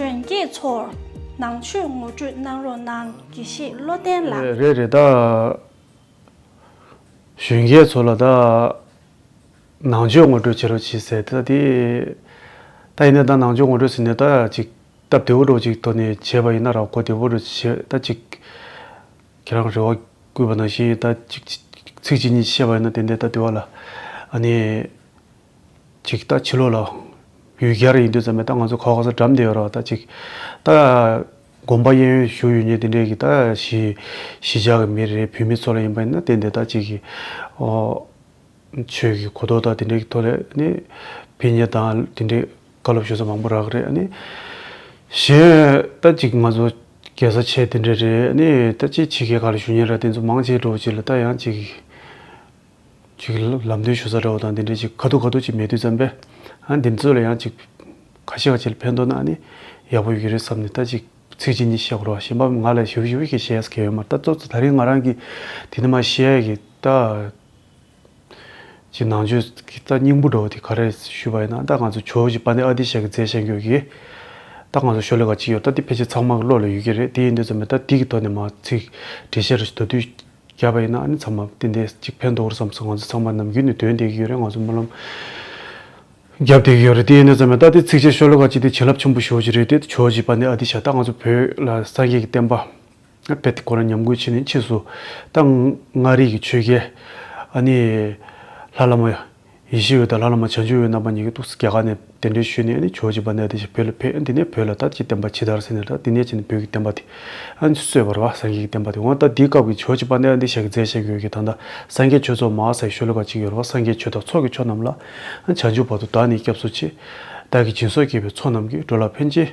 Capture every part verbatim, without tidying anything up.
གཞོན་སྐྱེས་ཚོར་ནང་ཆོས་ངོ་སྤྲོད་གནང་རོགས་གནང་། དགེ་བཤེས་བློ་བརྟན་ལགས། རེད་རེད། ད་གཞོན་སྐྱེས་ཚོ་ལ་ད་ནང་ཆོས་ངོ་སྤྲོད་བྱེད་རོགས་བྱེད་ཟེར། ད་དེ་ད་ཡིན་ན་ད་ནང་ཆོས་ངོ་སྤྲོད་ཟེར་ནས་ད་ཅིག་སྟབས་བདེ་བོ་འདྲ་བོ་ཅིག་ཐོག་ནས་བྱས་པ་ཡིན་ན་ར། གོ་བདེ་བོ་འདྲ་བྱས། ད་ཅིག་ཁྱེད་རང་རེ་བ་བསྐུལ་བ་ནང་བཞིན་ད་ཅིག་ཚིག་གཅིག་གཉིས་བཤད་པ་ཡིན་ན། དེ་འདྲ་ད་དེ་བ་ལ་ཨ་ནི་ཅིག་ད་ཕྱི་ལོགས་ལ་ཡུལ་གྱར་ཡིན་དུས་ཙམ་པས་ད་ང་ཚོ་ག་བ་ག་ས་འགྲམ་བསྡད་ཡོད་ར། ད་ཅིག་ད་དགོན་པ་གཡས་གཡོན་བཞུགས་ཡོད་མཁན་དེ་འདྲས་ཀྱི་ད་གཞིས་གཞིས་ཆགས་ཀྱི་མི་རེད། བོད་མི་ཚོ་ལ་ཡིན་པ་ཡིན་ན་དེ་འདྲས་ད་ཅིག་གི་ཨོ་ཆོས་ཀྱི་གོ་རྟོགས་དང་དེ་འདྲས་ཀྱི་ཐོག་ལ་ནི་ཕན་ཉེ་དང་དེ་འདྲས་བཀའ་སློབ་ཞུ་ས་མང་པོ་རག་གི་རེད། ཨ་ནི་གཞན་ད་ཅིག་ང་ཚོ་རྒྱལ་ས་ཆེ་དེ་འདྲས་རེད། ཨ་ནི་ད་ཅིག་ཕྱི་རྒྱལ་ཁག་ལ་བཞུགས་མཁན་ར། དེ་ཚོ་མང་ཆེ་འགྲོ་བ་ཅིག་ལ་ད་ཡང་ཅིག་ཅིག་ལམ་སྟོན་ཞུ་ས་འདྲ་བོ་དང་དེ་འདྲས་ཅིག་ཁ་ཐུག་ཁ་ཐུག་ཅིག་མེད་དུས་ཙམ་པས། ཨ་འདི་ཚོ་ལ་ཡང་ཅིག་ཁ་ཤས་ཁ་ཤས་ལ་ཕན་ཐོགས་ན་ཨ་ནི་ཡག་པོ་ཡོད་ཀྱི་རེད་བསམ་ནས་ད་ཅིག་ཚིག་གཅིག་གཉིས་བཤད་དགོས་རེད་བ། གཞན་པ་ང་ལ་ཞིབ་ཞིབ་ཞིག་བཤད་ཡས་གལ་ཡོད་མ་རེད། ད་གཙོ་ཆེ་ད་རིང་ང་རང་གིས་དེ་ནས་མ་བཤད་ཡས་ཀྱི་ད་ཅིག་ནང་ཆོས་ཀྱི་ད་སྙིང་པོ་འདྲ་བོ་དེ་ག་རེ་ཞུས་པ་ཡིན་ན། ད་ང་ཚོ་ཇོ་བོ་རྗེ་དཔལ་ལྡན་ཨ་ཏི་ཤ་གིས་མཛད་བཞག་རྒྱུ་གི་ད་ང་ཚོ་ཤོ་ལོ་ཀ་གཅིག་ཡོད། ད་དེ་ཕལ་ཆེར་ཚང་མ་གི་བློ་ལ་ཡོད་ཀྱི་རེད། དེ་ཡིན་དུས་ཙམ་པས་ད་དེ་གི་ཐོག་ནས་མ་ཚིག་འགྲེལ་བཤད་རེ་ཞིག་མདོར་བསྡུས་བརྒྱབ་པ་ཡིན་ན་ཨ་ནི་ཚང་མ་ཏན་ཏན་ཅིག་ཕན་ཐོགས་རེད་བསམ་སོང་། ང་ཚོ་ཚང་མ་ནམ་རྒྱུན་ནས་འདོན་བསྡད་ཀྱི་ཡོད་རེད། ང་ཚོ་སྨོན་ལམ་བརྒྱབ་བསྡད་ཀྱི་ཡོད་རེད། དེ་ཡིན་དུས་ཙམ་པས་ད་དེ་ཚིགས་བཅད་ཤོ་ལོ་ཀ་གཅིག་དེ་བྱིན་རླབས་ཆེན་པོ་ཞེ་པོ་ཅིག་རེད། དེ་ཇོ་བོ་རྗེ་དཔལ་ལྡན་ཨ་ཏི་ཤ་ད་ང་ཚོ་བོད་ལ་སངས་རྒྱས་ཀྱི་བསྟན་པ་དཔེ་དེ་ཁོ་རང་ཉམས་རྒུད་ཕྱིན་ནས་ཕྱིས་སུ་ད་མངའ་རིས་ཀྱི་ཆོས་རྒྱལ་ཨ་ནི་ལྷ་བླ་མ་ཡེ་ཤེས་འོད་དང་ལྷ་བླ་མ་བྱང་ཆུབ་འོད་རྣམ་པ་གཉིས་ཀྱིས་ཏོག་ཙམ་རྒྱ་གར་ནས་གདན་འདྲེན་ཞུས་ནས་ཨ་ནི་ཇོ་བོ་རྗེ་དཔལ་ལྡན་ཨ་ཏི་ཤ་བོད་ལ་ཕེབས། འདི་ནས་བོད་ལ་ད་ཅིག་བསྟན་པ་ཇི་ལྟར་ཟེར་ནས་ད་འདི་ནས་བྱས་ནས་བོད་ཀྱི་བསྟན་པ་དེ་ཨ་ནི་གསོས་པ་རེད་བ། སངས་རྒྱས་ཀྱི་བསྟན་པ་དེ། འོ་ད་འདིའི་སྐབས་ཀྱི་ཇོ་བོ་རྗེ་དཔལ་ལྡན་ཨ་ཏི་ཤ་གིས་མཛད་བཞག་ཡོད་ཀྱི་ད་ལྟ་སངས་རྒྱས་ཆོས་ཚོགས་མ་ཟེར་ཤོ་ལོ་ཀ་གཅིག་ཡོད་རེད་བ། སངས་རྒྱས་ཆོས་དང་ཚོགས་ཀྱི་མཆོག་རྣམས་ལ། བྱང་ཆུབ་བར་དུ་བདག་ནི་སྐྱབས་སུ་མཆི། བདག་གིས་སྦྱིན་སོགས་བགྱིས་པའི་ཚོགས་རྣམས་ཀྱིས། འགྲོ་ལ་ཕན་ཕྱིར་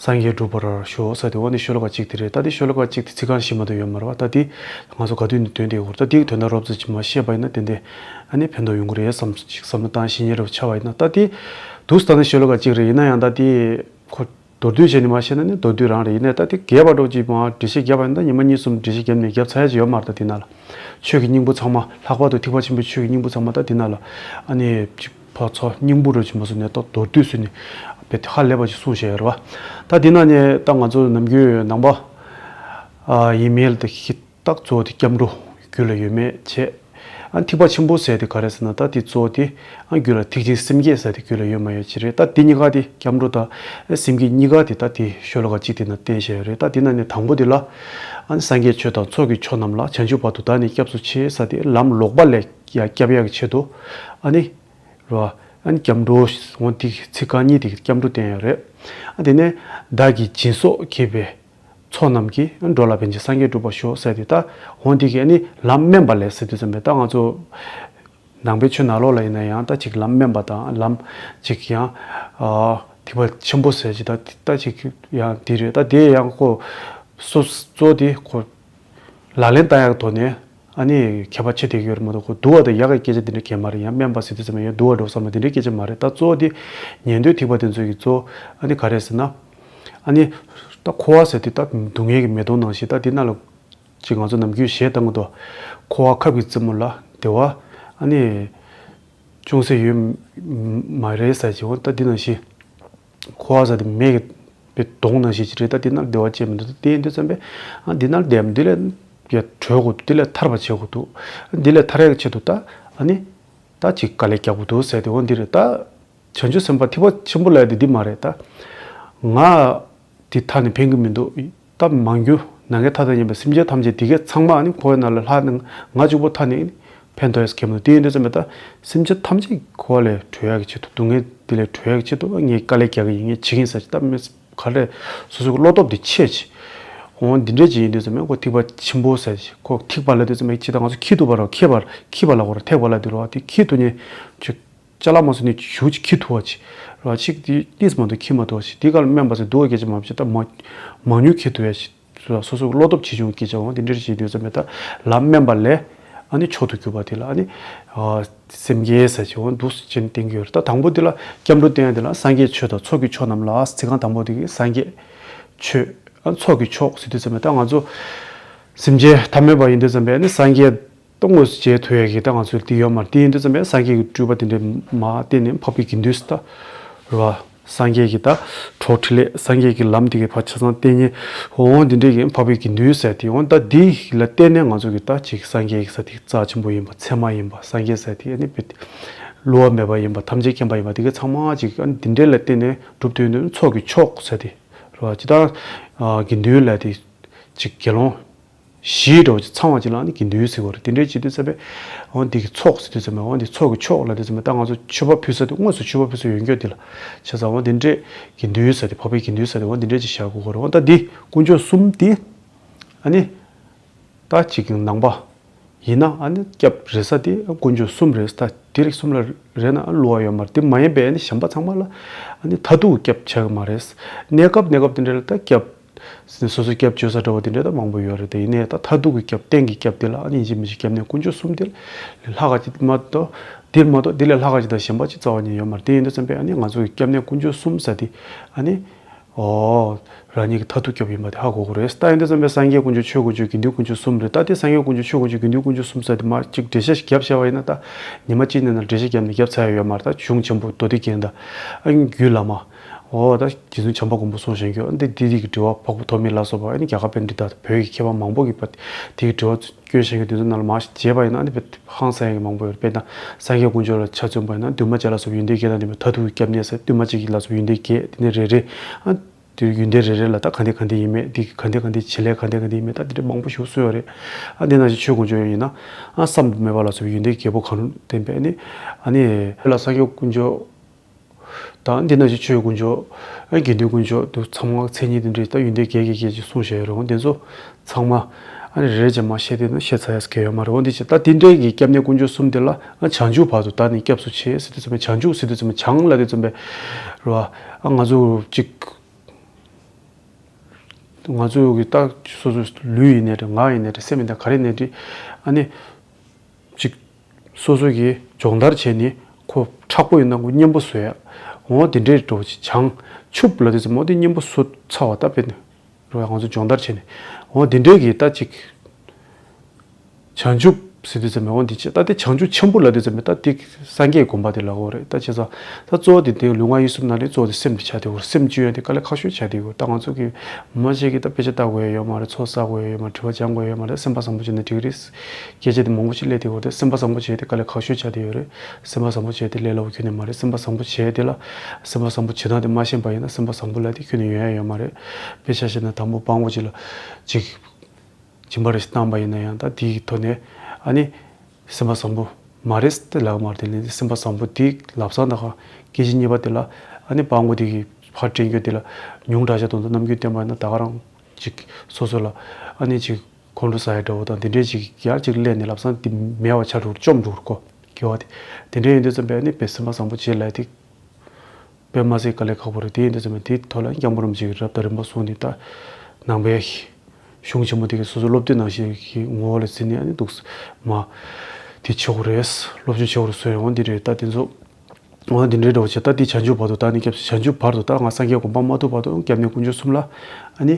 སངས་རྒྱས་འགྲུབ་པར་ཤོག་ཟེར་དེ་འོ་ནི་ཤོ་ལོ་ཀ་གཅིག་དེ་རེད། ད་དེ་ཤོ་ལོ་ཀ་གཅིག་དེ་ཚིག་རྐང་བཞི་མ་གཏོགས་ཡོད་མ་རེད་བ། ད་དེ་ང་ཚོ་ག་དུས་ནས་འདོན་བསྡད་ཡོད་རེད། ད་དེའི་དོན་དག་རོབ་ཙམ་ཅིག་མར་བཤད་པ་ཡིན་ན་ཏན་ཏན་ཨ་ནི་ཕན་ཐོགས་ཡོང་གི་རེད་བསམ་ཅིག་བསམ་བློ་བཏང་ཤེས་ཉེན་རབ་ཆགས་པ་ཡིན་ན། ད་དེ་འདུག་སེ་ད་ནི་ཤོ་ལོ་ཀ་གཅིག་རེད། ཡིན་ན་ཡང་ད་དེ་ཁོ་མདོར་བསྡུས་བྱས་ནས་མ་བཤད་ན་ནི་མདོར་བསྡུས་རང་རེད། ཡིན་ནའི་ད་དེ་རྒྱས་པ་འདྲ་བོ་ཅིག་མར་འགྲེལ་བཤད་བརྒྱབ་པ་ཡིན་ན་ད་ཉི་མ་གཉིས་གསུམ་འགྲེལ་བཤད་བརྒྱབ་ནས་བརྒྱབ་ཚར་ཡ་ཅིག་ཡོད་མ་རེད། ད་དེ་ནང་ལ་ཆོས་ཀྱི་སྙིང་པོ་ཚང་མ་ལྷག་པར་དུ་ཐེག་པ་ཆེན་པོའི་ཆོས་ཀྱི་སྙིང་པོ་ཚང་མ་ད་དེ་ནང་ལ་ཨ་ནི་ཅིག་ཕར་ཚུར་སྙིང་པོ་འདྲ་བོ་ཅིག་མ་བཟོས་ནས་ད་མདོར་བསྡུས་བཟོས་ནས་དཔེ་དེ་ཧ་ལས་པ་ཅིག་གསུངས་བཞག་ཡོད་རེད་བ། ད་དེ་ནང་ནས་ད་ང་ཚོ་ནམ་རྒྱུན་ནང་པ་ཨ་ཡིན་མིན་ལ་ད་ཤི་རྟགས་གཙོ་བོ་དེ་སྐྱབས་འགྲོ་རྒྱུད་ལ་ཡོད་མེད་བྱས། ཨ་ཐེག་པ་ཆེན་པོ་ཟེར་དེ་ག་རེ་ཟེར་ན་ད་དེ་གཙོ་བོ་དེ་ཨ་རྒྱུད་ལ་ཐེག་ཆེན་སེམས་བསྐྱེད་ཟེར་དེ་རྒྱུད་ལ་ཡོད་མ་ཡོད་ཅི་རེད། ད་དེ་གཉིས་ཀ་དེ་སྐྱབས་འགྲོ་དང་ཨ་སེམས་བསྐྱེད་གཉིས་ཀ་དེ་ད་དེ་ཤོ་ལོ་ཀ་གཅིག་དེ་ན་བསྟན་བཞག་ཡོད་རེད། ད་དེ་ན་ནི་དང་པོ་དེ་ལ་ཨ་ནི་སངས་རྒྱས་ཆོས་དང་ཚོགས་ཀྱི་མཆོག་རྣམས་ལ། བྱང་ཆུབ་བར་དུ་བདག་ནི་སྐྱབས་སུ་མཆི་ཟེར་དེ་ལམ་ལོག་པ་ལས་ཡ་སྐྱབས་ཡག་གི་ཆེད་དུ་ཨ་ནི་རེད་བ། ཨ་ནི་སྐྱབས་འགྲོ་འོ་དེ་ཚིག་རྐང་གཉིས་དེ་སྐྱབས་འགྲོ་བསྟན་ཡོད་རེད། ཨ་དེ་ནས་བདག་གིས་སྦྱིན་སོགས་བགྱིས་པའི་ཚོགས་རྣམས་ཀྱིས། འགྲོ་ལ་ཕན་ཕྱིར་སངས་རྒྱས་འགྲུབ་པར་ཤོག་ཟེར་དེ་ད་འོ་འདི་གི་ཨ་ནི་ལམ་དམན་པ་ལས་ཟེར་དུས་ཙམ་པས་ད་ང་ཚོ་ནང་པའི་ཆོས་ནང་ལོགས་ལ་ཡིན་ན་ཡང་ད་ཅིག་ལམ་དམན་པ་དང་ལམ་ཅིག་ཡང་ཨ་ཐེག་པ་ཆེན་པོ་ཟེར་ཅིག་ད་ད་ཅིག་ཡང་འདི་རེད། ད་དེ་ཡང་ཁོ་སོ་གཙོ་དེ་ཁོ་ལག་ལེན་བསྟར་ཡག་ཐོག་ནས་ཨ་ནི་ཁྱད་པར་ཕྱེ་བསྡད་ཀྱི་ཡོད་རེད་མ་གཏོགས་ཁོ་སྡུག་པ་དང་ཡག་གི་སྐད་ཆ་དེ་འདྲ་གང་ཡང་མ་རེད། ཡང་དམན་པ་ཟེར་དུས་ཙམ་པས་ཡང་སྡུག་པ་འགྲོ་བསམ་པ་དེ་འདྲའི་སྐད་ཆ་མ་རེད། ད་གཙོ་བོ་དེ་ཉན་ཐོས་ཐེག་པ་དེ་ཚོ་གི་གཙོ་ཨ་ནི་ག་རེ་ཟེར་ན། ཨ་ནི་ད་འཁོར་བ་ཟེར་དུས་ད་སྡུག་བསྔལ་གྱི་མེ་དོང་ནང་བཞིན་ད་དེ་ན་ལ་ཅིག་ང་ཚོ་ནམ་རྒྱུན་གཞས་བཏང་གི་འདུག་འཁོར་བ་ཁབ་ཀྱི་རྩེ་མོ་ལ་བདེ་བ་ཨ་ནི་ཅུང་ཟད་ཡོད་མ་རེད་ཟེར་གྱི་འོ་ད་འདི་ནང་བཞིན། འཁོར་བ་ཟེར་དེ་མེ་གི་པའི་དོང་ནང་བཞིན་ཅིག་རེད། ད་འདི་ན་བདེ་བ་ཅན་མི་འདུག་འདི་ཡིན་དུས་ཙམ་པས་ཨ་འདི་ན་བདེ་འདི་ལས་ཡ་གྲོལ་དགོས་འདི་ལས་ཐར་བ་བྱེད་དགོས་འདུག་འདི་ལས་ཐར་ཡག་ཆེད་དུ་ད་ཨ་ནི་ད་ཅིག་དཀའ་ལས་རྒྱག་དགོས་འདུག་ཟེར་དེ་འོ་འདི་རེད། ད་བྱང་ཆུབ་སེམས་དཔའ་ཐེག་པ་ཆེན་པོ་ལ་ཡ་དེ་འདི་མ་རེད། ད་ང་འདི་ཐར་ནས་ཕན་གི་མི་འདུག་ད་མང་རྒྱུ་ནམ་མཁའི་མཐའ་དང་མཉམ་པའི་སེམས་ཅན་ཐམས་ཅད་འདི་གའི་ཚང་མ་ཨ་ནི་འཁོར་བའི་ནང་ལ་ལྷག་ནས་ང་གཅིག་པོ་ཐར་ནས་ཕན་ཐོགས་ཡས་ཁེལ་མི་འདུག་དེ་ཡིན་དུས་ཙམ་པས་ད་སེམས་ཅན་ཐམས་ཅད་འཁོར་བ་ལས་གྲོལ་ཡག་གི་ཆེད་དུ་སྡུག་བསྔལ་འདི་ལས་གྲོལ་ཡག་གི་ཆེད་དུ་ངས་དཀའ་ལས་རྒྱག་གི་ཡིན། ངས་བྱེད་ཀྱི་ཡིན་ཟེར་ཅིག་ད་མི་ག་རེ་སོ་སོའི་བློ་སྟོབས་འདི་ཆེ་ཅིག་འོ་འདི་འདྲས་ཅིག་ཡིན་དུས་ཙམ་པས་ཁོ་ཐེག་པ་ཆེན་པོ་ཟེར་ཅིག་ཁོ་ཐེག་པ་ལབ་དུས་ཙམ་པས་ཅི་ད་ང་ཚོ་ཁྱི་ཐུག་པ་ར་ཁྱི་པ་ཁྱི་པ་ལ་གོ་ར་ཐེག་པ་ལབ་དུས་ར་དེ་ཁྱི་ཐུག་ནས་ཅིག་ཅ་ལག་མ་བཟོ་ནས་ཞུ་ཅིག་ཁྱི་ཐུག་པ་ཅིག་ར་ཅིག་དེ་གཉིས་མ་གཏོགས་ཁྱི་དེ་ག་ལ་དམན་པ་ཟེར་སྡུག་པ་སྐད་ཆ་མ་བཤད། ད་མ་མང་ཉུང་ཁྱི་ཐུག་ཡ་ཅིག་སོ་སོ་བློ་སྟོབས་ཆེ་ཆུང་སྐད་ཆ་འོང་དེ་འདྲ་བྱེད་དུས་ཙམ་པས་ད་ལམ་དམན་པ་ལས་ཨ་ནི་མཆོག་ཏུ་གྱུར་པ་དེ་ལ་ཨ་ནི་སེམས་བསྐྱེད་ཟེར་ཅིག་འོང་འདུག་སེ་བྱས་ནས་བསྟན་གྱི་ཡོད་རེད། ད་དང་པོ་དེ་ལ་སྐྱབས་འགྲོ་བསྟན་ཡ་དེ་ལ་སངས་རྒྱས་ཆོས་དང་ཚོགས་ཀྱི་མཆོག་རྣམས་ལ་ཚིག་རྐང་དང་པོ་དེ་གི་སངས་རྒྱས་ཆོས་ཨ་ཚོགས་ཀྱི་མཆོག་ཟེར་དུས་ཙམ་པས་ད་ང་ཚོ་སེམས་ཅན་ཐ་མལ་པ་ཡིན་དུས་ཙམ་པས་ཨ་ནི་སངས་རྒྱས་ད་དངོས་སུ་མཇལ་ཐུབ་ཡ་གི་ད་ང་ཚོ་དེ་ཡོད་མ་རེད། དེ་ཡིན་དུས་ཙམ་པས་སངས་རྒྱས་ཀྱི་སྤྲུལ་པ་དེ་འདྲས་མ་བསྟེན་ནས་འཕགས་པའི་དགེ་འདུན་ཟེར་ད་རེད་བ། སངས་རྒྱས་ཀྱི་ད་གྲོགས་འཕྲིན་ལས། སངས་རྒྱས་ཀྱི་ལམ་དེ་གའི་ཕར་ཆ་ཚང་བསྟན་ཉན། འོ་འདི་འདྲའི་གི་འཕགས་པའི་དགེ་འདུན་ཟེར་དེ། འོ་ད་འདི་ལ་བརྟེན་ནས་ང་ཚོ་གི་ད་ཅིག་སངས་རྒྱས་ཀྱི་ས་དེ་རྩ་ཆེན་པོ་ཡིན་པ། ཚད་མ་ཡིན་པ། སངས་རྒྱས་ཟེར་དེ་ཨ་ནི་བེད་བསླུ་བ་མེད་པ་ཡིན་པ། ཐམས་ཅད་མཁྱེན་པ་ཡིན་པ། དེ་གའི་ཚང་མ་ཅིག་ཨ་ནི་འདི་འདྲའི་ལ་བརྟེན་ནས་གྲུབ་དོན་དུ་ཚོགས་ཀྱི་མཆོག་ཟེར་དེ་རེད་བ། ཇི་ལྟར་དགེ་འདུན་ལ་དེ་ཅིག་དགེ་སློང་བཞི་འདྲ་བོ་ཅིག་ཚང་བ་ཅིག་ལ་ཨ་ནི་དགེ་འདུན་ཟེར་གོ་རེད། དེ་འདྲའི་བྱེད་དུས་ཙམ་པས་འོ་འདི་གི་ཚོགས་ཟེར་དུས་ཙམ་པས། འོ་འདི་ཚོགས་ཀྱི་མཆོག་ལ་དུས་ཙམ་པས། ད་ང་ཚོ་མཆོད་པ་ཕུལ་ས་དེ་དངོས་སུ་མཆོད་པ་ཕུལ་ས་ཡོད་རྒྱུ་དེ་ལ་བྱས་ཙང་། འོ་འདི་འདྲའི་དགེ་འདུན་ཟེར་དེ། འཕགས་པའི་དགེ་འདུན་ཟེར་དེ་འོ་འདི་འདྲའི་ཅིག་བཞག་དགོས་ཀྱི་རེད། འོ་ད་འདི་དཀོན་མཆོག་གསུམ་དེ་ཨ་ནི་ད་ཅིག་ནང་པ་ཡིན་ན་ཨ་ནི་སྐྱབས་རེ་ས་དེ་དཀོན་མཆོག་གསུམ་རེད། ད་དེ་རིགས་གསུམ་ལ་རེ་ན་བསླུ་བ་ཡོད་མ་རེད། དེ་མ་ཡིན་པའི་ཨ་ནི་གཞན་པ་ཚང་མ་ལ་ཨ་ནི་མཐར་ཐུག་སྐྱབས་བྱ་གི་མ་རེད། གནས་སྐབས་གནས་སྐབས་དེ་འདྲ་ལ་ད་སྐྱབས་སོ་སོ་སྐྱབས་བཅོལ་ས་འདྲ་བོ་དེ་འདྲ་ད་མང་པོ་ཡོད་རེད། དེ་ཡིན་ནའི་ད་མཐར་ཐུག་གི་སྐྱབས་གཏན་གྱི་སྐྱབས་དེ་ལ་ཨ་ནི་ཡིན་གཅིག་མིན་གཅིག་སྐྱབས་གནས་དཀོན་མཆོག་གསུམ་དེ་ལས་ལྷག་ག་ཅིག་མ་གཏོགས། འདིར་མ་གཏོགས་འདི་ལས་ལྷག་ག་ཅིག་དང་གཞན་པ་ཅིག་རྩ་བ་ཉིད་ཡོད་མ་རེད། དེ་ཡིན་དུས་ཙམ་པས་ཨ་ནི་ང་ཚོ་གི་སྐྱབས་གནས་དཀོན་མཆོག་གསུམ་ཟེར་དེ་ཨ་ནི་ཨོ་རང་ཉིད་ཀྱི་མཐར་ཐུག་སྐྱབས་ཡིན་པ་དེ་ཧ་གོ་དགོས་རེད། ད་ཡིན་དུས་ཙམ་པས་སངས་རྒྱས་དཀོན་མཆོག་ཆོས་དཀོན་མཆོག་དགེ་འདུན་དཀོན་མཆོག་གསུམ་རེད། ད་དེ་སངས་རྒྱས་དཀོན་མཆོག་ཆོས་དཀོན་མཆོག་དགེ་འདུན་དཀོན་མཆོག་གསུམ་ཟེར་དེ་མར་ཅིག་འགྲེལ་བཤད་བརྒྱབ་བྱས་པ་ཡིན་ན། ད་ཉི་མ་གཅིག་ནས་ན་འགྲེལ་བཤད་བརྒྱབ་ནས་བརྒྱབ་ཚར་ཡ་ཡོད་མ་རེད། ད་གཞུང་ཆེན་པོ་མདོ་སྡེ་རྒྱན་དང་། ཨ་ནི་རྒྱུད་བླ་མ། འོ་ད་རྗེ་བཙུན་བྱམས་པ་མགོན་པོ་གསུངས་བཞག་རྒྱུ་འདི་འདི་རིགས་ཀྱི་འགྲེལ་བ་འཕགས་པ་ཐོགས་མེད་ལ་སོགས་པ། ཨ་ནི་རྒྱ་གར་པཎྜི་ཏ་དང་བོད་ཀྱི་མཁས་པ་མང་པོ་གིས་དེ་གི་འགྲེལ་བ་བསྐྱོན་བཞག་རྒྱུ་དེ་ཚོ་ནང་ལ་མར་བརྗེས་པ་ཡིན་ན་ཨ་ནི་དཔེ་ཧང་སང་ཡ་གི་མང་པོ་ཡོད་རེད། དཔེར་ན་སངས་རྒྱས་དཀོན་མཆོག་ལ་ཆ་མཚོན་པ་ཡིན་ན། འདུས་མ་བྱས་ལ་སོགས་པའི་ཡོན་ཏན་བརྒྱད་དང་ལྡན་པའི་མཐར་ཐུག་གི་སྐྱབས་གནས་ཟེར། འདུས་མ་བྱས་ཀྱི་ལ་སོགས་པའི་ཡོན་ཏན་བརྒྱད། དེ་ནས་རེ་རེ་ཨ་དེ་ཡོན་ཏན་རེ་རེ་ལ་ད་ག་འདི་ག་འདི་ཡིན་མེད། འདི་ག་འདི་ག་འདི་བྱེད་ལས་ག་འདི་ག་འདི་ཡིན་མེད། ད་དེ་འདྲ་མང་པོ་ཞིག་གསུངས་ཡོད་རེད། ཨ་འདི་ནང་བཞིན་ཆོས་དཀོན་མཆོག་ཡིན་ན་ཨ་བསམ་དུ་མེད་པ་ལ་སོགས་པའི་ཡོན་ཏན་བརྒྱད་པོ་གང་རུང་ལྡན་པའི་ཨ་ནི། ཨ་ནི་ལ་སངས་རྒྱས་དཀོན་མཆོག་དང་འདི་ནང་བཞིན་ཆོས་དཀོན་མཆོག་ཨ་དགེ་འདུན་དཀོན་མཆོག་དུ་ཚང་མ་མཚན་ཉིད་དེ་འདྲའི་ད་ཡོན་ཏན་བརྒྱད་བརྒྱད་བརྒྱད་ཅིག་གསུངས་བཞག་ཡོད་རེད། འོ་དེ་ཚོ་ཚང་མ་ཨ་ནི་རེ་རེ་བྱས་མར་བཤད་དེ་ན་བཤད་ཚར་ཡ་ཟེར་གྱི་ཡོད་མ་རེད། འོ་འདི་བྱས་ད་དེ་འདྲའི་གི་སྐྱབས་གནས་དཀོན་མཆོག་གསུམ་དེ་ལ་ཨ་བྱང་ཆུབ་བར་དུ་བདག་ནི་སྐྱབས་སུ་མཆི་ཟེར་དུས་ཙམ་པས། བྱང་ཆུབ་ཟེར་དུས་ཙམ་པས། བྱང་ལབ་དུས་ཙམ་པས་རེད་བ། ཨ་ང་ཚོ་གཅིག་ང་ཚོ་གི་ད་སོ་སོའི་ལུས་ཡིན་ནའི་རེད། ངག་ཡིན་ནའི་རེད། སེམས་ཡིན་ནའི་ག་རེ་ཡིན་ནའི་རེད། ཨ་ནི་ཅིག་སོ་སོ་གིས་སྦྱོང་བརྡར་བྱས་ནས་ཁོ་མཁྲེགས་པོ་ཡིན་ན་ཁོ་མཉེན་པོ་བཟོ་ཡ། འོ་དེ་འདྲའི་འགྲོ་ཅིག་བྱང་ཆུབ་ལབ་དུས་ཙམ་པ་འོ་དེ་མཉེན་པོ་བཟོ་ཚར་བ་ད་དཔེར་ན་རེད་བ། ང་ཚོ་སྦྱོང་བརྡར་བྱས་ནས། འོ་དེ་འདྲའི་གི་ད་ཅིག་བྱང་ཆུབ་ཟེར་དུས་ཙམ་པ་འོ་འདི་ཅིག་ད་དེ་བྱང་ཆུབ་ཆེན་པོ་ལབ་དུས་ཙམ་པ་ད་དེ་སངས་རྒྱས་དགོངས་པ་དེ་ལབ་དགོས་རེད། ད་བྱས་ཙང་ད་གཙོ་བོ་དེ་དེ་ལུས་ངག་ཡིད་གསུམ་ནང་ནས་གཙོ་བོ་དེ་སེམས་དེ་ཆགས་བསྡད་ཡོད་རེད། སེམས་བཅོས་ཡ་དེ་དཀའ་ལས་ཁག་ཤོས་ཆགས་བསྡད་ཡོད་རེད། ད་ང་ཚོ་གི་མི་མང་ཅིག་གིས་ད་དཔེ་ཆ་ལྟ་དགོས་ཡ་ཡོད་མ་རེད། ཚོགས་བསགས་དགོས་ཡ་ཡོད་མ་རེད། སེམས་པ་བཟང་པོ་བྱས་ན་འགྲིག་གི་རེད། སྐད་ཆ་དེ་མང་པོ་ཞིག་སླེབས་བསྡད་ཡོད་རེད། སེམས་པ་བཟང་པོ་བྱས་དེ་དཀའ་ལས་ཁག་ཤོས་ཆགས་བསྡད་ཡོད་རེད། སེམས་པ་བཟང་པོ་བྱས་དེ་ལས་སླ་པོ་ཁྱོན་ནས་མ་རེད། སེམས་པ་བཟང་པོ་བྱས་དེ་ལ་སེམས་པ་བཟང་པོ་བྱེད་སྟངས་དེ་མ་ཤེས་པ་ཡིན་ན་སེམས་པ་བཟང་པོ་ལབ་དེ་ཁྱོན་ནས་ཡོང་ཡ་ཡོད་མ་རེད། དཔེ་ཆ་བཤད་ན་དང་པོ་སྤྲང་པོ་ཅིག་ལ་ཅིག་སྦྱིན་པ་རེ་ཞིག་བཏང་པ་ཡིན་ན་ཡང་ད་དེའི་ཐོག་ནས་ཨ་ནི་སེམས་པ་བཟང་པོ་མ་རེད་དེ་ལབ་མ་རེད། དེ་ལས་སེམས་པ་བཟང་པོ་དེ་ལབ་ས་ད་ག་སྐད་ཅིག་གཉིས་པ་དེ་ལ་ཨ་ནི་སྤྲང་པོ་དེ་གི་ཕར་དྲན་རྒྱུ་དེ་ལ་ཉུང་དྲགས་ཤག་དང་དུ་རྣམ་འགྱུར་བསྟན་པ་ཡིན་ན་ད་ག་རང་ཅིག་སོ་སོ་ལ་ཨ་ནི་ཅིག་ཁོང་ཁྲོ་ཟ་ཡ་འདྲ་བོ་དང་དེ་འདྲས་ཅིག་ཡར་ཅིག་སླེབས་ནས་ལབ་ས་དེ་མེད་པ་ཆགས་འགྲོ་བཅོམ་འགྲོ་གོ་དགེ་བ་དེ། དེ་འདྲས་ཡིན་དུས་ཙམ་པས་ཨ་ནི་དཔེ་སེམས་པ་བཟང་པོ་བྱེད་ལབ་དེ། དཔེ་མ་སྲིད་དཀའ་ལས་ཁག་པོ་རེད། དེ་ཡིན་དུས་ཙམ་པ་དེའི་ཐོག་ལ་སྐྱབས་མགོན་རིན་པོ་ཆེ་གིས་རབ་དང་རིམ་པ་གསུངས་ནས་ད་ནང་པའི་གཞུང་ཆེན་མོ་དེ་གའི་སོ་སོ་སློབ་དེབ་ནང་བཞིན་གྱི་ངོ་བོ་ལ་བརྩིས་ནས་ཨ་ནི་འདུག་མ་དེ་ཆེ་བོ་རེད། སློབ་སྦྱོང་ཆེ་བོ་རེད་བཟོས་ཡོང་འདི་རེད། ད་དེ་ཚོ་འོ་འདི་འདྲའི་འདྲ་བོ་བྱས། ད་དེ་བྱང་ཆུབ་བར་དུ་བདག་ནི་སྐྱབས་སུ། བྱང་ཆུབ་བར་དུ་ད་ང་སངས་རྒྱས་དགོངས་པ་མ་ཐོབ་བར་དུ་སྐྱབས་གནས་དཀོན་མཆོག་གསུམ་ལ་ཨ་ནི་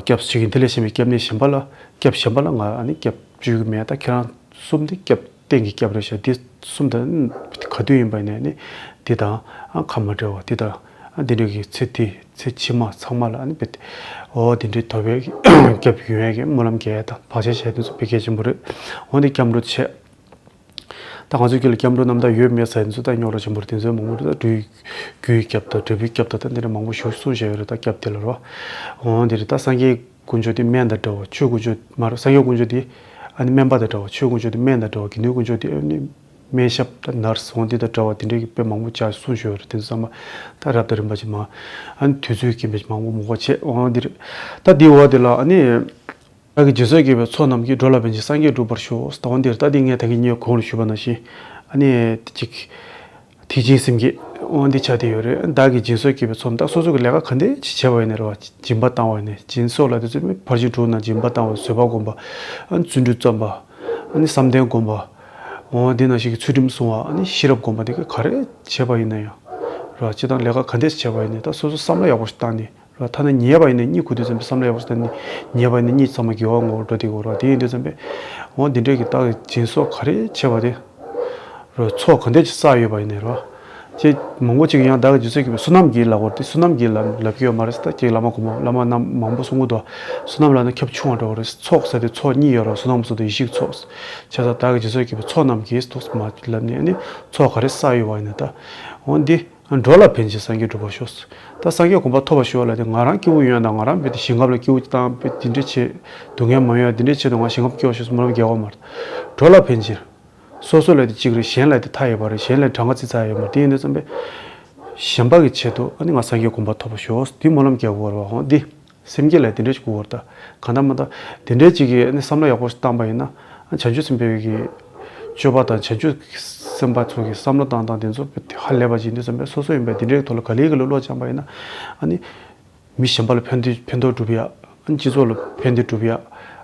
སྐྱབས་སུ་མཆི་གི་ཡིན། དེ་ལས་གཞན་པའི་སྐྱབས་གནས་གཞན་པ་ལ་སྐྱབས་གཞན་པ་ལ་ང་ཨ་ནི་སྐྱབས་བཅོལ་གི་མེད། ད་ཁྱེད་རང་གསུམ་དེ་སྐྱབས་གཏན་གྱི་སྐྱབས་རེད་ཤག་འདི་གསུམ་དང་ག་དུས་ཡིན་པ་ཡིན་ནའི་ནི་འདི་དང་ཨ་ཁ་མ་བྲལ་བ་འདི་དང་ཨ་འདི་འདྲ་གི་ཚེ་འདི་ཚེ་ཕྱི་མ་ཚང་མ་ལ་ཨ་ནི་བེད་འོ་འདི་འདྲའི་ཐོབ་པའི་སྐྱབས་ཡོང་ཡ་གི་སྨོན་ལམ་རྒྱག་ཡ་དང་བག་ཆགས་བཞག་ཡ་དེ་ཚོ་དཔེ་གལ་ཆེན་པོ་རེད། འོ་འདི་སྐྱབས་འགྲོ་བྱས། ད་ང་ཚོའི་རྒྱུད་ལ་སྐྱབས་འགྲོ་རྣམ་དག་ཡོད་མེད་ཟེར་ཡ་དེ་ཚོ་ད་རྙོག་དྲ་ཆེན་པོ་རེད། དེ་ཚོའི་མང་པོ་རེད། ད་འགྲོ་རྒྱུའི་སྐྱབས་དང་འབྲས་བུའི་སྐྱབས་དང་ད་འདི་འདྲ་མང་པོ་ཞིག་གསུངས་བཞག་ཡོད་རེད། ད་སྐྱབས་དེ་ལ་རོ། འོ་འདི་རེད། ད་སངས་རྒྱས་དཀོན་མཆོག་དེ་སྨན་དང་འདྲ་བ། ཆོས་དཀོན་མཆོག་མ་རེད། སངས་རྒྱས་དཀོན་མཆོག་དེ་ཨ་ནི་སྨན་པ་དང་འདྲ་བ། ཆོས་དཀོན་མཆོག་དེ་སྨན་དང་འདྲ་བ། དགེ་འདུན་དཀོན་མཆོག་དེ་ཨ་ནི་སྨན་ཞབས་དང་ནར་སི་འོ་འདི་དང་འདྲ་བ་དེ་འདྲའི་གི་དཔེ་མང་པོ་ཅིག་གསུངས་བཞག་ཡོད་རེད། དེ་ཚོ་ཚང་མ་ད་རབ་དང་རིམ་པ་ཅིག་མ་ཨ་ནི་དུས་ཚོད་ཀྱིས་མེད་ཅིག་མང་པོ་མི་གོ་བྱས། འོ་འདི་རེད། ད་འདི་འོག་དེ་ལ་ཨ་ནི་བདག་གིས་སྦྱིན་སོགས་བགྱིས་པའི་ཚོགས་རྣམས་ཀྱིས། འགྲོ་ལ་ཕན་ཕྱིར་སངས་རྒྱས་འགྲུབ་པར་ཤོག་ད་འོ་འདི་རེད། ད་འདི་ངས་ད་གིན་ངས་གོང་ལ་ཞུས་པ་ནང་བཞིན་ཨ་ནི་ཅིག་ཐེག་ཆེན་སེམས་བསྐྱེད་འོ་འདི་ཆགས་བསྡད་ཡོད་རེད། བདག་གིས་སྦྱིན་སོགས་བགྱིས་པའི་ཚོགས། ད་སོ་སོ་གི་ལས་ཀ་ག་འདྲ་ཅིག་བྱས་པ་ཡིན་ནའི་རེད་བ། སྦྱིན་པ་བཏང་བ་ཡིན་ནའི། སྦྱིན་སོགས་ལབ་དུས་ཚོད་ཕར་ཕྱིན་དྲུག་ནང་སྦྱིན་པ་བཏང་བ། བཟོད་པ་བསྒོམ་པ། ཨ་ནི་བརྩོན་འགྲུས་རྩོམ་པ། ཨ་ནི་བསམ་གཏན་བསྒོམ་པ། འོ་འདི་ནང་བཞིན་གྱི་ཚུལ་ཁྲིམས་སྲུང་བ། ཨ་ནི་ཤེས་རབ་སྒོམ་པ། འདི་ག་རེ་བྱས་པ་ཡིན་ན་ཡང་རེད་བ། སྤྱིར་བཏང་ལས་ཀ་ག་འདྲ་བྱས་པ་ཡིན་ནའི་ད་སོ་སོ་བསམ་བློ་ཡག་པོ་ཞིག་བཏང་ནས་རེད་བ། ཐ་ན་ཉལ་བ་ཡིན་ནའི་གཉིད་ཁུག་དུས་ཙམ་པའི་བསམ་བློ་ཡག་པོ་ཞིག་བཏང་ནས། ཉལ་བ་ཡིན་ནའི་གཉིད་ཚང་མ་དགེ་བ་ངོ་བོར་འགྲོ་བསྡད་ཀྱི་ཡོད་རེད་བ། དེ་ཡིན་དུས་ཙམ་པས་འོ་འདི་འདྲའི་གི་བདག་གིས་སྦྱིན་སོགས་ག་རེ་བྱས་པ་དེ་རོ། ཚོགས་ག་འདྲ་ཅིག་བསགས་ཡོད་པ་ཡིན་ནའི་རོ། ཅེས་མང་པོ་ཅིག་ཡང་བདག་གི་རྗེས་སུ་སྐྱེས་པའི་བསོད་ནམས་ཀྱི་ལ་གོ་དེ་བསོད་ནམས་ཀྱི་ལ་ལབ་ཀྱི་ཡོད་མ་རེད་ཟེར། ད་ཅིག་བླ་མ་གོང་མ་བླ་མ་རྣམས་མང་པོ་གསུང་གི་འདུག་བསོད་ནམས་ལབ་ན་ཁྱབ་ཆུང་བ་འདྲ་བོ་རེད། ཚོགས་ཟེར་དེ་ཚོགས་གཉིས་ཡོད་རེད། བསོད་ནམས་ཚོགས་དང་ཡེ་ཤེས་ཀྱི་ཚོགས། བྱས་ཙང་བདག་གི་རྗེས་སུ་སྐྱེས་པའི་ཚོགས་རྣམས་ཀྱིས་འདུག་མ་ལབ་ནས་ནི་ཚོགས་ག་རེ་བསགས་ཡོད་པ་ཡིན་ན་ད། འོ་འདི། འགྲོ་ལ་ཕན་ཕྱིར་སངས་རྒྱས་འགྲུབ་པར་ཤོག་ད་སངས་རྒྱས་གོ་འཕང་ཐོབ་པར་ཤོག་ལབ་དེ་ང་རང་སྐྱེ་བོ་ཡོད་ན་ད་ང་རང་བས་དེ་ཞིང་ཁམས་ལ་སྐྱེ་བོ་བཏང་བས་དེ་འདྲས་བྱེད་སྡུག་བསྔལ་མ་ཡོང་ཡ་དེ་འདྲས་བྱེད་དུ་ང་ཞིང་ཁམས་སྐྱེ་བར་ཤོག་སྨོན་ལམ་རྒྱག་གོ་མ་རེད། འགྲོ་ལ་ཕན་ཕྱིར། སོ་སོ་ལ་དེ་གཅིག་རེད། གཞན་ལ་དེ་མཐའ་ཡས་པ་རེད། གཞན་ལ་གྲངས་ཀ་ཙི་ཙ་ཡོད་མ་རེད། དེ་ཡིན་དུས་ཙམ་པས། གཞན་པ་གི་ཆེད་དུ་ཨ་ནི་ང་སངས་རྒྱས་གོ་འཕང་ཐོབ་པར་ཤོག་དེ་སྨོན་ལམ་རྒྱག་དགོས་པ་འོང་འདི། སེམས་བསྐྱེད་ལ་དེ་འདྲས་ཞིག་དགོས་པར་ད། གང་ལྟར་མ་ད། དེ་འདྲས་ཅིག་གིས་ཨ་ནི་བསམ་བློ་ཡག་པོ་ཞིག་བཏང་པ་ཡིན་ན། ཨ་བྱང་ཆུབ་སེམས་དཔའི་གི་སྤྱོད་པ་དང་བྱང་ཆུབ་སེམས་དཔའ་ཚོ་གི་བསམ་བློ་བཏང་སྟངས་དེ་ཚོ་ཧ་ལས་པ་ཅིག་ཡིན་དུས་ཙམ་པས་སོ་སོ་ཡིན་པས་དེ་འདྲའི་ཐོག་ལ་ག་ལེ་ག་ལེ་བློ་སྦྱངས་པ་ཡིན་ན། ཨ་ནི། མི་གཞན་པ་ལ་ཕན་བདེ་ཕན་ཐོགས་སྒྲུབ་ཡ། ཨ་ནི་སྤྱི་ཚོགས་ལ་ཕན་བདེ་སྒྲུབ་ཡ།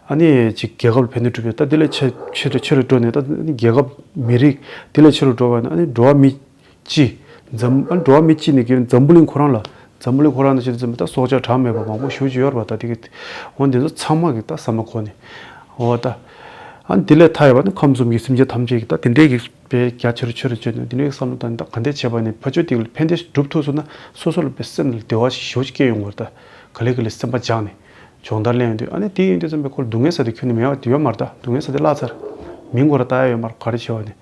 ཨ་ནི་ཅིག་རྒྱལ་ཁབ་ལ་ཕན་བདེ་སྒྲུབ་ཡ། ད་དེ་ལས་ཆེ་ཆེ་རུ་ཆེ་རུ་འགྲོ་ནས་ད་ཨ་ནི་རྒྱལ་ཁབ་མི་རིགས་དེ་ལས་ཆེ་རུ་འགྲོ་བ་ན་ཨ་ནི་འགྲོ་བ་མི་སྤྱི། འཛམ་ཨ་ནི་འགྲོ་བ་མི་སྤྱི་ནས་ཀྱི་འཛམ་བུ་གླིང་ཁོ་རང་ལ་འཛམ་བུ་གླིང་ཁོ་རང་ནང་བཞིན་དུ་ད་སྲོག་ཆགས་གྲངས་མེད་པ་མང་པོ་ཞེ་པོ་ཅིག་ཡོད་རེད་པ། ད་དེ་གི་འོ་འདི་ཚོ་ཚང་མ་གི་ད་བསམ་བློ་འཁོར་ནས་འོ་ད། ཨ་ནི་དེ་ལས་མཐའ་ཡས་པ་ནི་ཁམས་གསུམ་གྱི་སེམས་ཅན་ཐམས་ཅད་ཀྱི་ད་དེ་འདྲའི་གི་དཔེ་རྒྱ་ཆེ་རུ་ཆེ་རུ་བྱས་ནས་དེ་འདྲའི་བསམ་བློ་བཏང་ནས་ད་ག་འདྲས་བྱས་པ་ནི་ཕ་ཆོས་དེ་ལ་ཕན་བདེ་སྒྲུབ་ཐུབ་སོང་ན་སོ་སོ་ལ་དཔེ་སེམས་ལ་བདེ་བ་ཞིག་ཞེ་པོ་ཅིག་སྐྱེ་ཡོང་བར་ད་ག་ལེ་ག་ལེ་སེམས་པ་སྦྱངས་ནས་སྦྱོང་བརྡར་ལེན་ཡོང་དུས། ཨ་ནི་དེ་ཡིན་དུས་ཙམ་པའི་ཁོར་སྡུག་བསྔལ་ཟེར་དེ་ཁྱོན་ནས་མེད་པ་ཡོད་མ་རེད། ད་སྡུག་བསྔལ་ཟེར་དེ་བརླག་ཚར། མིང་ཁོ་ར་ལྟ་ཡ་ཡོད་མ་རེད། ག་རེ་བྱས་པ་ནི་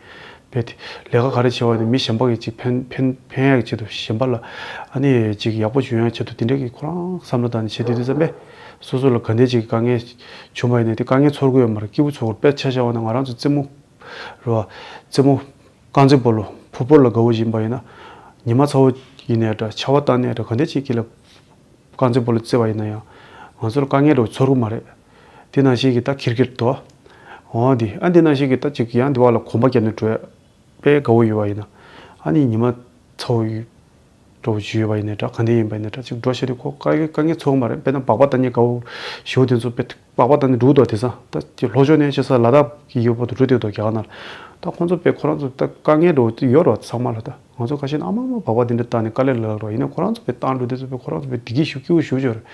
དཔེ་དེ་ལས་ཀ་ག་རེ་བྱས་པ་ནི་མི་གཞན་པ་གིས་ཅིག་ཕན་ཕན་ཕན་ཡག་གི་ཆེད་དུ་གཞན་པ་ལ་ཨ་ནི་ཅིག་ཡག་པོ་བྱུང་ཡག་ཆེད་དུ་དེ་འདྲའི་གི་ཁོ་རང་བསམ་བློ་བཏང་ནས་བྱེད་དུས་དུས་ཙམ་པས་སོ་སོ་ལ་ག་འདྲའི་ཅིག་དཀའ་ངལ་བྱུང་བ་ཡིན་ན་དེ་དཀའ་ངལ་ཚོར་གི་ཡོད་མ་རེད། སྐྱིད་པོ་ཚོར་གི་རེད། དཔེ་ཆ་བཞག་པ་ན་ང་རང་ཚོ་རྩེད་མོ་རེད་བ། རྩེད་མོ་རྐང་རྩེད་སྤོ་ལོ་ཕུཊ་སྦོལ་ལ་དགའ་བོ་ཡིན་པ་ཡིན་ན་ཉི་མ་ཚ་བོ་ཡིན་ནའི་འདྲ་ཆར་པ་བཏང་ནའི་འདྲ་ག་འདྲའི་ཅིག་གི་ལ་རྐང་རྩེད་སྤོ་ལོ་རྩེ་བ་ཡིན་ན་ཡང་ང་ཚོར་དཀའ་ངལ་འདྲ་བོ་ཚོར་གི་མ་རེད། དེ་ནང་བཞིན་གྱི་ད་ཁིར་ཀེར་དོ། འོ་དེ་ཨ་འདི་ནང་བཞིན་གྱི་ད་ཅིག་ཡང་འདི་བ་ལ་གོམ་པ་བརྒྱབ་ནས་འགྲོ་ཡ། དཔེ་དགའ་བོ་ཡོད་པ་ཡིན་ན། ཨ་ནི་ཉི་མ་ཚ་བོ་ཡོད་འགྲོ་བོ་ཞུས་ཡོད་པ་ཡིན་ན་འདྲ་ག་འདི་ཡིན་པ་ཡིན་ན་འདྲ་ཅིག་འགྲོ་བྱས་དུས་ཁོ་དཀའ་ངལ་དཀའ་ངལ་ཚོར་མ་རེད། དཔེར་ན་སྦག་སྦག་བཏང་ཉེ་དགའ་བོ་ཞུ་དེ་ཚོ་དཔེ་སྦག་སྦག་བཏང་ནས་འགྲོ་འདུག་དེང་སང་ད་ཅིག་ལྷོ་ཕྱོགས་ནས་བྱས་ས་ལ་དྭགས་ཀྱི་ཡུལ་བར་དུ་འགྲོ་བསྡད་འདུག་རྒྱ་གར་ནང་ལ། ད་ཁོང་ཚོ་དཔེ་ཁོ་རང་ཚོ་ད་དཀའ་ངལ་འགྲོ་ཡོད་རོགས་ཚང་མ་ལ་ད་ང་ཚོ་ཁ་ཤས་ནི་ཨ་མ་མ་སྦག་སྦག་འདི་འདྲ་བཏང་ནས་དཀའ་ལས་ལ་རོགས་ཡིན་ན་ཁོ་རང་ཚོ་དཔེ་བཏང་འགྲོ་དེ་ཚོ་དཔེ་ཁོ་རང་ཚོ་དཔེ་བདེ་སྐྱིད་ཞུ་སྐྱིད་པོ་ཞུ་ཆོག་རེད།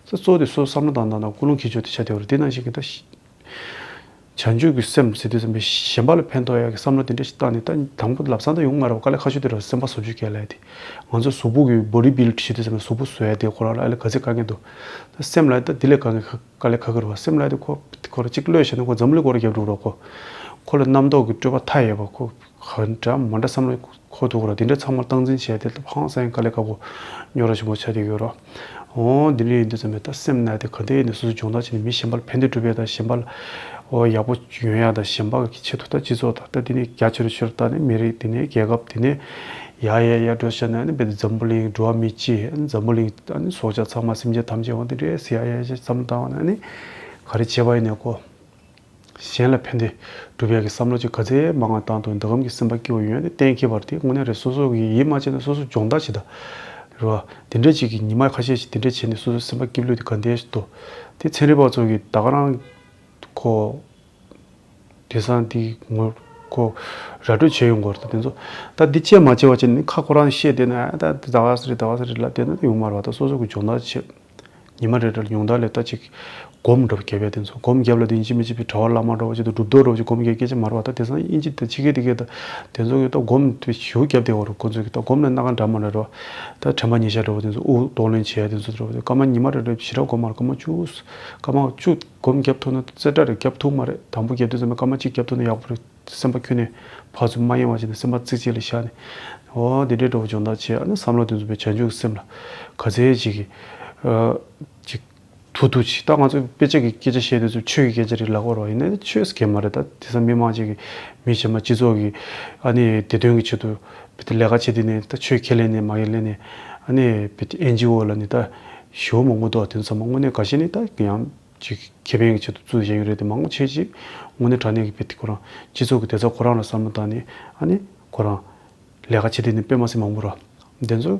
ད་གཙོ་བོ་དེ་སོ་སོ་བསམ་བློ་བཏང་བཏང་ན་ཀུན་སློང་གི་ཆོས་དེ་ཆ་དེ་བར་དེ་ནང་བཞིན་གྱི་ད་ཤི། བྱང་ཆུབ་ཀྱི་སེམས་ཟེར་དུས་ཙམ་པའི་གཞན་པ་ལ་ཕན་ཐོགས་ཡག་གི་བསམ་བློ་དེ་འདྲ་ཞིག་བཏང་ནས་ད་དང་པོ་ལབ་ས་འདི་ཡོང་མ་རེད་པ། དཀའ་ལས་ཁ་ཤོ་དེ་རེད། སེམས་པ་བཟོ་བཅོས་རྒྱག་ལས་དེ་ང་ཚོ་གཟུགས་པོ་གི་བོ་ཌི་བིལ་ཌི་བྱེད་དུས་ཙམ་པའི་གཟུགས་པོ་བཟོ་ཡ་དེ་ཁོ་རང་ལ་ཨ་ལས་ག་ཚད་དཀའ་ངལ་འདུག་ད་སེམས་ལ་ད་དེ་ལས་དཀའ་ངལ་དཀའ་ལས་ཁག་གི་རེད་པ། སེམས་ལ་དེ་ཁོ་ཁོ་ར་གཅིག་གློད་བྱས་ན་ཁོ་འཛམ་བུ་གླིང་སྐོར་རྒྱབ་འགྲོ་རོགས་ཁོ་ཁོ་ལ་རྣམ་རྟོག་གི་སྤྲོས་པ་མཐའ་ཡས་པ་ཁོ། ག་འདྲ་མ་འདྲ་བསམ་བློ་འཁོར་འདུག་ར། དེ་འདྲ་ཚང་མ་སྟངས་འཛིན་བྱས་ཏེ་ཧང་སང་དཀའ་ལས་ཁག་པོ་རྙོག་དྲ་ཆེན་པོ་ཆགས་བསྡད་ཡོད་ར། འོ་འདི་འདྲ་ཡིན་དུས་ཙམ་པས་ད་སེམས་ནང་དེ་ག་འདྲ་ཡིན་ནས་སོ་སོ་སྦྱོང་བརྡར་བྱས་ནས་མི་གཞན་པ་ལ་ཕན་བདེ་སྒྲུབ་ཡ་དང་གཞན་པ་ལ་འོ་ཡག་པོ་ཡོང་ཡ་དང་གཞན་པ་གི་ཆེད་དུ་ད་སྤྱི་ཚོགས་དང་ད་དེ་ནས་རྒྱ་ཆེ་རུ་ཆེ་རུ་བཏང་ནས་མི་རིགས་དེ་ནས་རྒྱལ་ཁབ་དེ་ནས་ཡར་ཡར་ཡར་འགྲོ་བྱས་ནས་ཨ་ནི་དཔེ་འཛམ་བུ་གླིང་འགྲོ་བ་མི་སྤྱི་ཨ་ནི་འཛམ་བུ་གླིང་ཨ་ནི་སྲོག་ཆགས་ཚང་མ་སེམས་ཅན་ཐམས་ཅད་འོ་དེ་འདྲས་ཟེར་ཡ་ཡ་ཡ་བསམ་བློ་བཏང་བ་ན་ཨ་ནི་ག་རེ་བྱས་པ་ཡིན་ནས་གོ། གཞན་ལ་ཕན་བདེ་སྒྲུབ་ཡག་གི་བསམ་བློ་ཅིག་ག་ཚད་མང་བ་བཏང་དུས་འདི་གམ་གྱི་སེམས་པ་སྐྱིད་པོ་ཡོང་ཡ་དེ་གཏན་འཁེལ་བ་རེད། དེ་དངོས་གནས་རེད། སོ་སོ་གི་ཡིད་མ་ཆེས་ན་སོ་སོ་སྦྱོང་བརྡར་བྱེད་ད་རེད་བ། དེ་འདྲ་ཅིག་གི་ཉི་མ་ཁ་ཤས་ཤིག་དེ་འདྲ་བྱས་ནས་སོ་སོ་སེམས་པ་སྐྱིད་པོ་དེ་ག་འདྲ་ཞིག་འདུག་དེ་ཚན་རིག་པ་ཚོ་གི་ད་ག་རང་ཁོ་དེང་སང་དེ་ངོ་ཁོ་ར་སྤྲོད་བྱས་ཡོང་གི་རེད། ད་དེ་ཚོ་ད་འདི་བྱས་མ་བྱས་པ་བྱས་ནས་ཁ་ཁོ་རང་བཤད་བསྡད་ན་ད་ད་ག་ཟེ་རེད་ད་ག་ཟེ་རེད་ལབ་བསྡད་ན་ཡོང་མ་རེད་བ། ད་སོ་སོ་གི་སྦྱོང་བརྡར་བྱེད། ཉི་མ་རེ་རེ་ལ་ཡོང་ད་ལས་ད་ཅིག་སྒོམ་འདྲ་བོ་རྒྱབ་ཡ་དེ་ཚོ་སྒོམ་རྒྱབ་ལ་དེ་ཡིན་གཅིག་མིན་གཅིག་པའི་གྲྭ་པ་བླ་མ་འདྲ་བོ་ཅིག་དང་སྒྲུབ་རྡོ་འདྲ་བོ་ཅིག་སྒོམ་རྒྱབ་སྐད་ཆ་མ་རེད་བ། ད་དེང་སང་དབྱིན་ཇི་དང་ཕྱི་རྒྱལ་དེ་གས་ད་དེ་ཚོ་གི་ད་སྒོམ་དེ་ཞུ་རྒྱབ་བསྡད་ཡོད་རེད། ཁོ་ཚོ་གི་ད་སྒོམ་ལ་སྣ་ཁ་འདྲ་མ་འདྲ་རེད་བ། ད་དྲན་པ་ཉེར་བཞག་འདྲ་བོ་དེ་ཚོ་དབུགས་གཏོང་ལེན་བྱེད་ཡ་དེ་ཚོ་འདྲ་བོ་དེ་སྐར་མ་ཉི་མ་རེ་རེ་ཞེ་དྲག་སྒོམ་མ་རེད། སྐར་མ་བཅུ་སྐར་མ་བཅུ་སྒོམ་རྒྱབ་ཐུབ་ན་ཙེ་དྲག་རེད། རྒྱབ་ཐུབ་མ་རེད། དང་པོ་རྒྱབ་དུས་ཙམ་པ་སྐར་མ་གཅིག་རྒྱབ་ཐུབ་ན་ཡག་པོ་རེད། སེམས་པ་ཁྱོན་ནས་ཕར་ཚུར་མ་གཡེང་བ་བྱས་ནས་སེམས་པ་གཙིགས་ཆེ་ལ་བཞག་ནས། འོ་དེ་འདྲའི་འདྲ་བོ་སྦྱོང་བརྡར་བྱས། ཨ་ནི་བསམ་བློ་དེ་ཚོ་བའི་བྱང་ཆུབ་སེམས་ལ་ག་ཚད་ཅིག་གི་ཨ་ཅིག་ཐུག་ཐུག་ཅིག་ད་ང་ཚོ་དཔེ་ཆ་གི་སྐད་ཆ་བཤད་དུས་ཚོ་ཆོས་ཀྱི་སྐད་ཆ་རེད་ལབ་དགོས་རེད་བ། ཡིན་ནའི་ཆོས་ཟེར་མཁན་མ་རེད། ད་དེང་སང་མི་མང་ཅིག་གི་མི་གཞན་མ་སྤྱི་ཚོགས་ཀྱི་ཨ་ནི་བདེ་དོན་གྱི་ཆེད་དུ་བི་དེ་ལས་ཀ་བྱེད་དེ་ནས་ད་ཆོས་ཁས་ལེན་ནས་མ་ཁས་ལེན་ནས་ཨ་ནི་བི་དེ་ཨེན་ཇི་ཨོ་ལ་ནི་ད་ཞེ་པོ་མང་པོ་འདུག་དེ་ཚོ་མ་དངོས་གནས་འགའ་ཤས་ནི་ད་ཡང་། ཅིག་ཁེ་ཕན་གྱི་ཆེད་དུ་བཙུགས་བཞག་ཡོད་རེད་དེ། མང་པོ་ཆེ་ཅིག་དངོས་གནས་དྲང་གནས་ཀྱི་བེད་ཁོ་རང་སྤྱི་ཚོགས་ཀྱི་བདེ་རྩ་ཁོ་རང་ལ་བསམ་བློ་བཏང་ནས་ཨ་ནི་ཁོ་རང་ལས་ཀ་བྱེད་དེ་ནི་དཔེ་མ་སྲིད་མང་པོ་ར། དེ་ཚོ་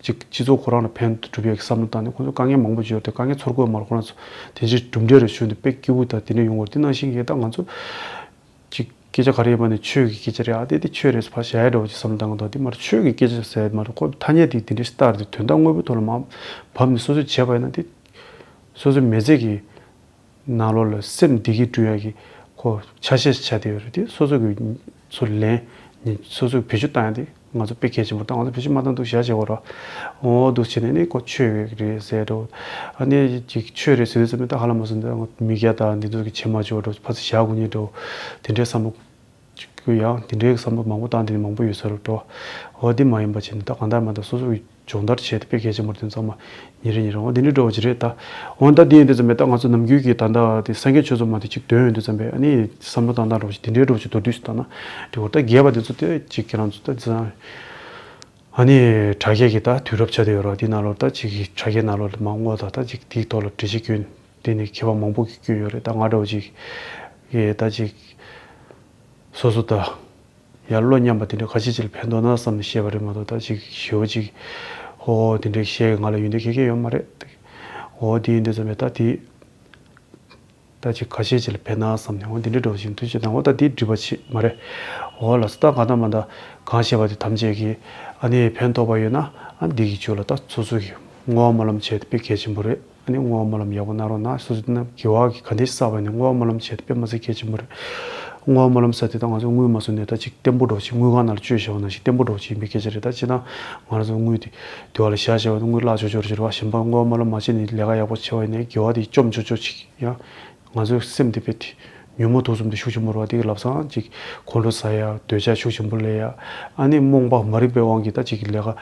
ཅིག་སྤྱི་ཚོགས་ཁོ་རང་ལ་ཕན་སྒྲུབ་ཡག་གི་བསམ་བློ་བཏང་ནས་ཁོ་ཚོ་དཀའ་ངལ་མང་པོ་ཅིག་ཡོད་དེ་དཀའ་ངལ་ཚོར་དགོས་མ་རེད། ཁོ་རང་ཚོ་དེ་འདྲའི་གྲུབ་འབྲས་རེ་ཞུས་ཏེ་དཔེ་སྐྱིད་པོ་དང་དེ་འདྲ་ཡོང་བར། དེ་ནང་བཞིན་གྱི་ད་ང་ཚོ་ཅིག་སྐད་ཆ་ག་རེ་ཡོད་པ་ནི་ཆོས་ཀྱི་སྐད་ཆ་རེད། ཨ་དེ་དེ་ཆོས་རེད་ཕར་བཞག་ཡ་འདྲ་བོ་ཅིག་བསམ་བློ་བཏང་གི་འདུག་དེ་མ་རེད། ཆོས་ཀྱི་སྐད་ཆ་ཟེར་མ་རེད། ཁོ་ཐ་སྙད་དེ་དེ་འདྲའི་ཞིག་བཏགས་རེད་དེ་དོན་དག་དངོས་པོའི་ཐོག་ལ་མ་བབས་ནས་སོ་སོས་བྱས་པ་ཡིན་ན་དེ། སོ་སོའི་མི་ཚེ་གི་ནང་ལོགས་ལ་སེམས་བདེ་སྐྱིད་བསྐྲུན་ཡག་གི་ཁོ་ཆ་ཤས་ཤིག་ཆགས་བསྡད་ཡོད་རེད་དེ། སོ་སོ་གི་ཚུར་ལན་ནི་སོ་སོས་བེད་སྤྱོད་བཏང་ཡག་དེ་ ང་ཚོ་དཔེ་གལ་ཆེན་པོ་དང་ང་ཚོ་བེད་སྤྱོད་མ་བཏང་འདུག་བཞག་བྱས་པ་ར། འོ་འདུག་བྱས་ནས་ནི་ཁོ་ཆོས་རེད་ཟེར་འགྲོ། ཨ་ནི་ཅིག་ཆོས་རེད་ཟེར་དུས་ཙམ་པ་ད་ཧ་ལམ་མ་སོང་འདི་མི་སྐྱ་དང་འདི་ཚོ་གི་བྱེད་མ་བཅུག་འགྲོ། ཕ་ཚི་བཞག་དགོས་ཉེ་འགྲོ། དེ་འདྲའི་བསམ་བློ་ཅིག་ཡང་དེ་འདྲའི་བསམ་བློ་མང་པོ་བཏང་དེ་ནི་མང་པོ་ཡོད་ས་རུ་འགྲོ། འོ་འདི་མ་ཡིན་པ་བྱས་ནས་ད་གང་ལྟར་མ་ད་སོ་སོ་གི་སྦྱོང་བརྡར་བྱས་ཏེ་དཔེ་གལ་ཆེན་པོ་རེད་དེ་ཚང་མ་ཉིན་རེ་ཉིན་རེ་འོ་འདི་འདྲའི་འགྲོ་བ་ཅིག་རེད་ད། འོ་ད་འདི་ཡིན་དུས་ཙམ་པས་ད་ང་ཚོ་ནམ་རྒྱུན་གྱི་ད་ལྟ་དེ་སངས་རྒྱས་ཆོས་ཚོགས་མ་དེ་ཅིག་འདོན་ཡོང་དུས་ཙམ་པས་ཨ་ནི་བསམ་བློ་བཏང་སྟངས་འདྲ་བོ་ཅིག་དེ་འདྲའི་འགྲོ་བ་ཅིག་མདོར་བསྡུས་སུ་བཏང་ན་དེ་འོ་ད་རྒྱས་པ་དེ་ཚོ་དེ་ཅིག་ཁྱེད་རང་ཚོ་ད་དེ་ཚང་ཨ་ནི་དྲ་རྒྱ་གི་ད་དུས་རབས་ཆགས་བསྡད་ཡོད་རེད། དེ་ནང་ལོགས་ད་ཅིག་གི་དྲ་རྒྱའི་ནང་ལོགས་ལ་མ་བསྔོ་ད་ད་ཅིག་དེའི་ཐོག་ལ་འགྲེལ་བཤད་སྐྱོན་དེ་ནི་མཁས་པ་མང་པོ་གིས་སྐྱོན་ཡོད་རེད། ད་ང་འདྲ་བོ་ཅིག་གི་ད་ཅིག་སོ་སོ་ད་ཡར་བློ་མཉམ་པ་དེ་འདྲ་ཁ་ཤས་ཅིག་ལ་ཕན་ཐོགས་ན་བསམ་ནས་བཤད་པ་རེད་མ་གཏོགས་ད་ཅིག་ཞེ་པོ་ཅིག་ཧོ་དེ་འདྲའི་བཤད་ང་ལ་ཡོན་ཏན་ག་གེ་ཡོད་མ་རེད། ཧོ་དེ་ཡིན་དུས་ཙམ་པས་ད་དེ་ད་ཅིག་ཁ་ཤས་ཅིག་ལ་ཕན་ན་བསམ་ནས་ཧོ་དེ་འདྲའི་འགྲོ་བཞིན་དུ་ཅིག་དང་ཧོ་ད་དེ་སྒྲིབ་པ་ཆེ་མ་རེད། ཧོ་ལ་སོ་ད་གང་ལྟར་མ་ད་གང་བཤད་པ་དེ་ཐམས་ཅད་ཀྱིས་ཨ་ནི་ཕན་ཐོགས་པ་ཡོད་ན་ཨ་འདི་གི་ཆོས་ལ་ད་སོ་སོ་གིས་བསྔོ་བ་སྨོན་ལམ་བྱས་ཏེ་དཔེ་གལ་ཆེན་པོ་རེད། ཨ་ནི་བསྔོ་བ་སྨོན་ལམ་ཡག་པོ་གནང་རོགས་གནང་། སོ་སོ་དེ་ན་དགེ་བ་གི་ག་འདྲས་བསགས་པ་ཡིན་ན་བསྔོ་བ་སྨོན་ལམ་བྱས་ཏེ་དཔེ་མ་ཟད་གལ་ཆེན་པོ་རེད། བསྔོ་བ་སྨོན་ལམ་ཟེར་དེ་ད་ང་ཚོ་དངུལ་མ་བཟོ་ནས་ད་ཅིག་བརྟན་པོ་འདྲ་བོ་ཅིག་དངུལ་ཁང་ནང་ལ་བཅོལ་བཞག་པ་ནང་བཞིན་བརྟན་པོ་འདྲ་བོ་ཅིག་ཡིན་པའི་སྐད་ཆ་རེད། ད་ཅི་ད་ང་རང་ཚོ་དངུལ་དེ་དེ་བ་ལ་བཞག་བཞག་པ་དངུལ་བརླག་ཆོག་ཆོག་རེད་བ། གཞན་པ་བསྔོ་བ་སྨོན་ལམ་མ་བྱས་ནས་ལས་ཀ་ཡག་པོ་བྱས་པ་ཡིན་ན་དགེ་བ་དེ་བཅོམ་ཆོག་ཆོག་ཅིག་ཡང་ང་ཚོའི་སེམས་དེ་དཔེ་དེ་ཉོན་མོངས་དུག་གསུམ་དེ་ཤུགས་ཆེན་པོ་རེད་བ། དེ་གི་ལབ་སང་ཅིག་འཁོན་འགྲོ་ཟ་ཡ་འདོད་ཆགས་ཤུགས་ཆེན་པོ་སླེབས་ཡ་ཨ་ནི་རྨོངས་པ་མ་རིག་པའི་དབང་གིས་ད་ཅིག་ལས་ཀ་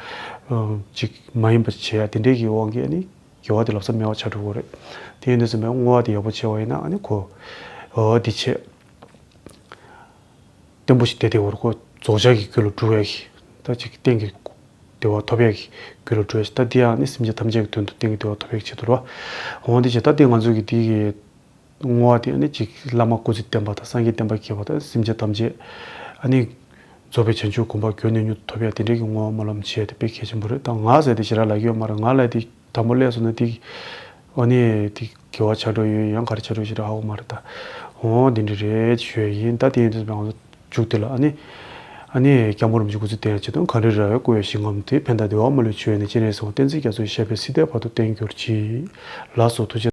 ཅིག་མ་ཡིན་པ་བྱེད་ཡ་དེ་འདྲའི་གི་དབང་གིས་ཨ་ནི་དགེ་བ་དེ་ལབ་ས་མེད་པ་ཆགས་འགྲོ་གི་རེད། དེ་ཡིན་དུས་ཙམ་པས་བསྔོ་བ་དེ་ཡག་པོ་བྱས་པ་ཡིན་ན་ཨ་ནི་གོ། འོ་དེ་བྱས། བརྟན་པོ་ཞིག་བསྡད་དེ་བར་གོ་རྫོགས་བྱང་གི་རྒྱུ་ལ་འགྲོ་བའི་གི་ད་ཅིག་གཏན་གྱི་བདེ་བ་ཐོབ་ཡག་གི་རྒྱུ་ལ་འགྲོ་བའི་ད་དེ་ཡང་ནི་སེམས་ཅན་ཐམས་ཅད་ཀྱི་དོན་དུ་གཏན་གྱི་བདེ་བ་ཐོབ་ཡག་ཆེད་དུ་རེད་བ། འོ་དེ་བྱས་ད་དེ་ང་ཚོ་གི་དེ་གི་བསྔོ་བ་དེ་ནི་ཅིག་བླ་མ་སྐུ་ཚེ་བརྟན་པ་དང་སངས་རྒྱས་བསྟན་པ་རྒྱས་པ་དང་སེམས་ཅན་ཐམས་ཅད་ཨ་ནི་རྫོགས་པའི་བྱང་ཆུབ་གོ་འཕང་མགྱོགས་ནས་མྱུར་དུ་ཐོབ་ཡ་དེ་འདྲའི་གི་བསྔོ་བ་སྨོན་ལམ་བྱས་ཏེ་དཔེ་གལ་ཆེན་པོ་རེད། ད་ང་ཟེར་དེ་ཞེ་དྲག་ལབ་ཀྱི་ཡོད་མ་རེད། ང་ལ་དེ་དང་པོ་སླེབས་སོང་ན་དེ་ཨ་ནི་དེ་དགེ་བ་ཆགས་འགྲོ་ཡོད་ཡང་ག་རེ་ཆགས་འགྲོ་ཞེ་དྲག་ཧ་གོ་མ་རེད་ད། འོ་དེ་འདྲ་རེད་ཞུ་ཡ་ཡིན། ད་དེ་ཡིན་དུས་ང་ཚོ་མཇུག་དེ་ལ་ཨ་ནི་ཨ་ནི་སྐྱབས་མགོན་རིན་པོ་ཆེ་སྐུ་ཚེ་བརྟན་ཡ་ཆེད་དུ་གངས་རི་ར་བས་བསྐོར་བའི་ཞིང་ཁམས་དེ། ཕན་དང་བདེ་བ་མ་ལུས་མཆོག་ཡོད་ནས། སྤྱན་རས་གཟིགས་དབང་བསྟན་འཛིན་རྒྱ་མཚོའི་ཞབས་པད་སྲིད་མཐའི་བར་དུ་བརྟན་གྱུར་ཅིག་ལགས་སོ། ཐུགས་རྗེ།